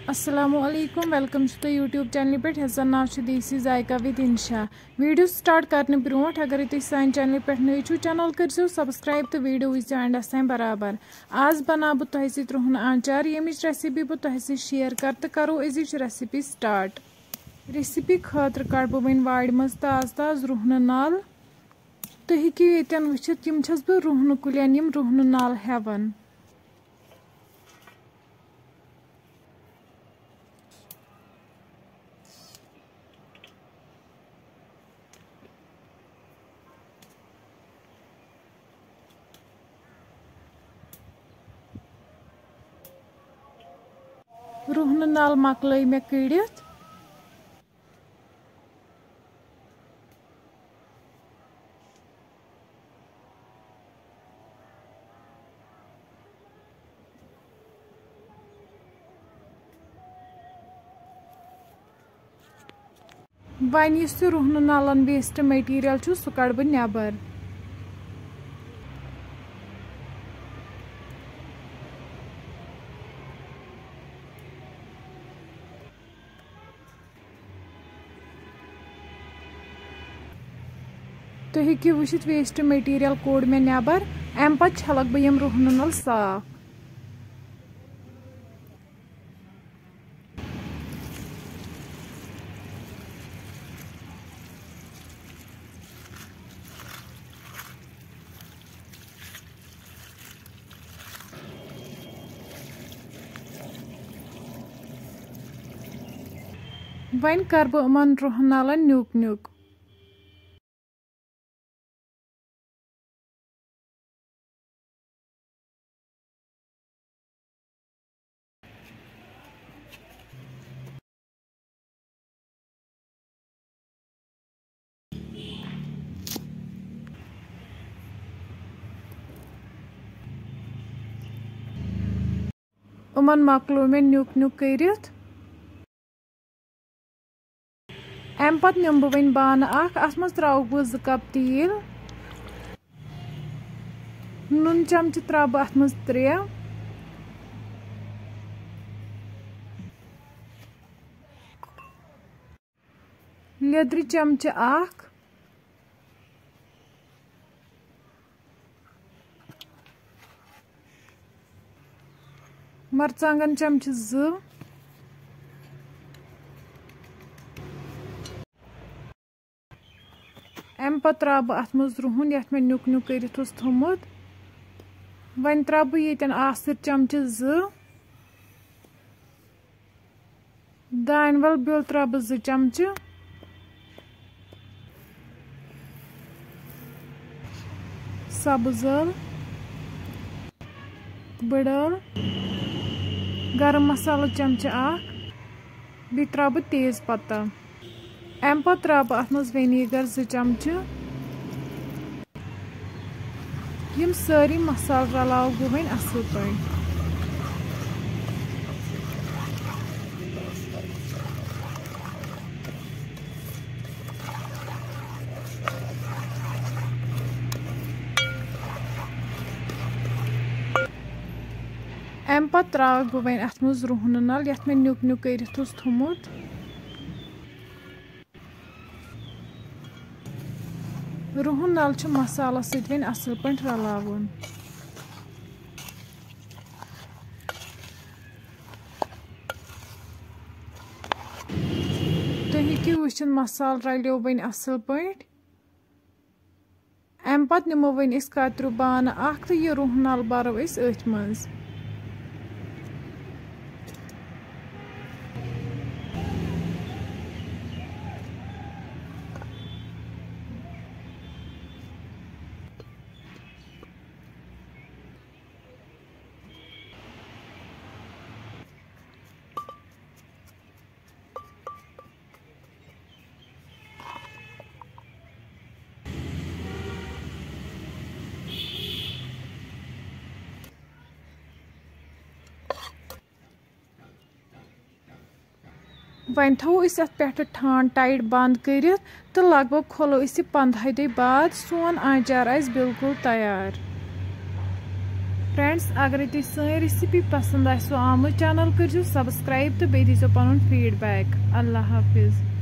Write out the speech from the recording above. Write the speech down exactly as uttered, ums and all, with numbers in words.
السلام علیکم، welcome چھُ تۄہہِ YouTube چینلہِ پٮ۪ٹھ، یَتھ زَن ناو چھُ دیسی ذائقہ with انشا۔ ویڈیو سٹارٹ کرنہٕ برونٛٹھ، اگرے تُہۍ سانہِ چینلہِ پٮ۪ٹھ نٔوۍ چھِو، چینل کٔرزیو سبسکرائب تہٕ ویڈیو وٕچھزیو اینڈس تام برابر۔ آز بناو بہٕ تۄہہِ سۭتۍ رُہنہٕ آنچار، ییٚمِچ ریسیپی بہٕ تۄہہِ سۭتۍ شیئر کرٕ، تہٕ کرو أزِچ ریسیپی سٹارٹ۔ ریسیپی خٲطرٕ کڑٕ بہٕ وۄنۍ وارِ منٛز تازٕ تازٕ رُہنہٕ نل۔ تُہۍ ہیٚکِو ییٚتٮ۪ن وٕچھِتھ، یِم چھَس بہٕ رُہنہٕ کُلٮ۪ن، یِم رُہنہٕ نل ہٮ۪وان۔ رُہنہٕ نل مۄکلٲے مےٚ کٔڑِتھ۔ وۄنۍ یُس یہِ رُہنہٕ نلن ویسٹ مٹیریل چھُ، سُہ کڑٕ بہٕ نٮ۪بر۔ تُہۍ ہیٚکِو وٕچھِتھ، ویسٹ مٹیریل کوٚڑ مےٚ نٮ۪بر۔ اَمہِ پتہٕ چھلکھ بہٕ یِم رُہنہٕ نل صاف۔ وۄنۍ کر بہٕ یِمن رُہنہٕ نلن نیُک نیُک۔ یِمن مۄکلو مےٚ نیُک نیُک کٔرِتھ۔ اَمہِ پتہٕ نِمہٕ بہٕ وۄنۍ بانہٕ اکھ، اَتھ منٛز ترٛاوٕ بہٕ زٕ کپ تیٖل، نُن چمچہٕ ترٛاوٕ بہٕ اَتھ منٛز ترٛےٚ، لیٚدرِ چمچہٕ اکھ، مرژٕوانٛگن چمچہٕ زٕ۔ اَمہِ پتہٕ ترٛاوٕ بہٕ اَتھ منٛز رُہُن، یَتھ مےٚ نیُک نیُک کٔرِتھ اوس تھوٚمُت۔ وۄنۍ ترٛاوٕ بہٕ ییٚتٮ۪ن آسہٕ چمچہٕ زٕ۔ دانہِ وَل بیول ترٛاوٕ بہٕ زٕ چمچہٕ، سبٕز ٲل، بٔڑ ٲل، گرم مسالہٕ چمچہٕ اکھ، بیٚیہِ ترٛاوٕ بہٕ تیز پتہ۔ اَمہِ پتہٕ ترٛاوٕ بہٕ اَتھ منٛز وِنیگر زٕ چمچہٕ۔ یِم سٲری مسالہٕ رلاوٕ بہٕ وۄنۍ اَصٕل پٲٹھۍ۔ اَمہِ پتہٕ ترٛاوَکھ بہٕ وۄنۍ اَتھ منٛز رُہنہٕ نَل، یَتھ مےٚ نیُک نیُک کٔرِتھ اوس تھوٚمُت۔ رُہُن نَل چھُ مصالَس سۭتۍ وۄنۍ اَصٕل پٲٹھۍ رَلاوُن۔ تُہۍ ہیٚکِو وٕچھِتھ، مصالہٕ رَلیو وۄنۍ اَصٕل پٲٹھۍ۔ اَمہِ پَتہٕ نِمو وۄنۍ أسۍ کَتریوٗ بانہٕ اَکھ تہٕ یہِ رُہُن نَل بَرو أسۍ أتھۍ منٛز۔ وۄنۍ تھاوو أسۍ اَتھ پٮ۪ٹھٕ ٹھانٛڈ ٹایِٹ بنٛد کٔرِتھ تہٕ لگ بگ کھولو أسۍ یہِ پنٛدہاے دۄہہِ بعد۔ سون آنچار آسہِ بالکل تیار۔ فرینڈز، اگرے تۄہہِ سٲنۍ ریسیپی پسند آسِوٕ آمٕژ، چینل کٔرزیو سبسکرائب تہٕ بیٚیہِ دیٖزیو پنُن فیڈ بیک۔ اللہ حافظ۔